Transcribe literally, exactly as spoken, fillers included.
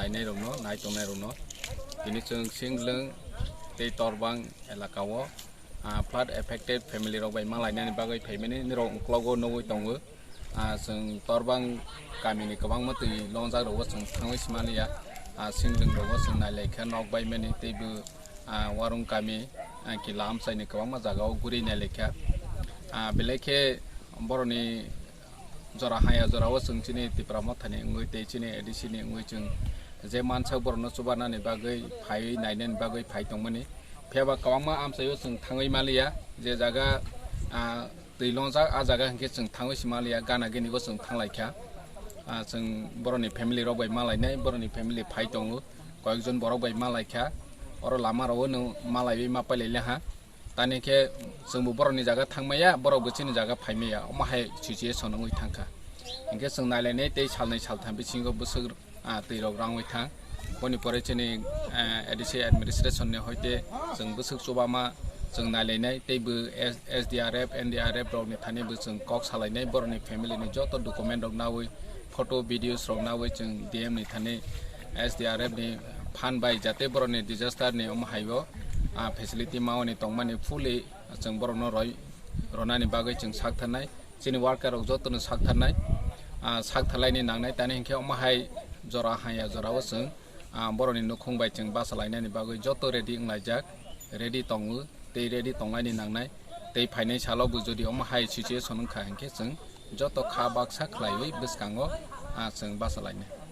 nainai rokno, nai tongnai rokno. Tini chwng Singlwng tei Torbang elaka o, ah, flood affected family rok bai ma lainani bagwi phaimani nirok uklogo nugwi tongo. Ah, chwng Torbang kamini kwbangma twi longjak rogo chwng thangwi simaliya. Ah, Singlwng rogo chwng nailaikha nok baimani teibo, ah, Warung kami, ah, kila amchaini kwbangma jagao guri nailaikha. Ah, belai khe boroni jora haya jorao chwng chini Tipra Mothani wngwi tei chini A D C ni wngwi chwng je mansak borokno chubanani bagwi phaiwi nainani bagwi phai tongmani. Phiyaba kwbangma amchaio chwng thangwi maliya, je jaga, ah, twi longjak, ah jaga hinkhe chwng thangwi si maliya, gana gini bo chwng thanglaikha. Ah, chwng borokni family rok bai malainai, borokni family phai tongo, koyekjon borok bai malaikha, oro lama rogo no malaiwi ma pailailaha. Tani khe chwngbo borokni jaga thangmaya, borokbo chini jaga phaimaya, omo hai situation wngwi thangkha. Hinkhe chwng nailainai tei salnwi saltham bisingo bwswk, ah, twi rok rangwi thang. Boni pore chini, ah, A D C administration ni hoite chwng bwswk chubama chwng nailainai teibo S-, S D R F, N D R F rokni thani bo chwng kok salainai, borokni family ni joto document rok nawi, photo, videos rok nawi chwng D M ni thani S D R F ni phan bai jate borokni disaster ni omo haio, ah, facility mawani tongmani fully chwng borokno roi ronani bagwi chwng sak tharnai, chini worker rok jotono sak tharnai, ah, sak tharlaini nangnai, tani hinkhe omo hai jora haya jorao chwng, ah, borokni nukhung bai chwng basa lainani bagwi joto ready wnglaijak, ready tongo tei ready tonglaini nangnai, tei phainai salo bo jodi omo hai situation wngkha hinkhe chwng joto kha baksa khlaiwi bwskango, ah, chwng basa lainai.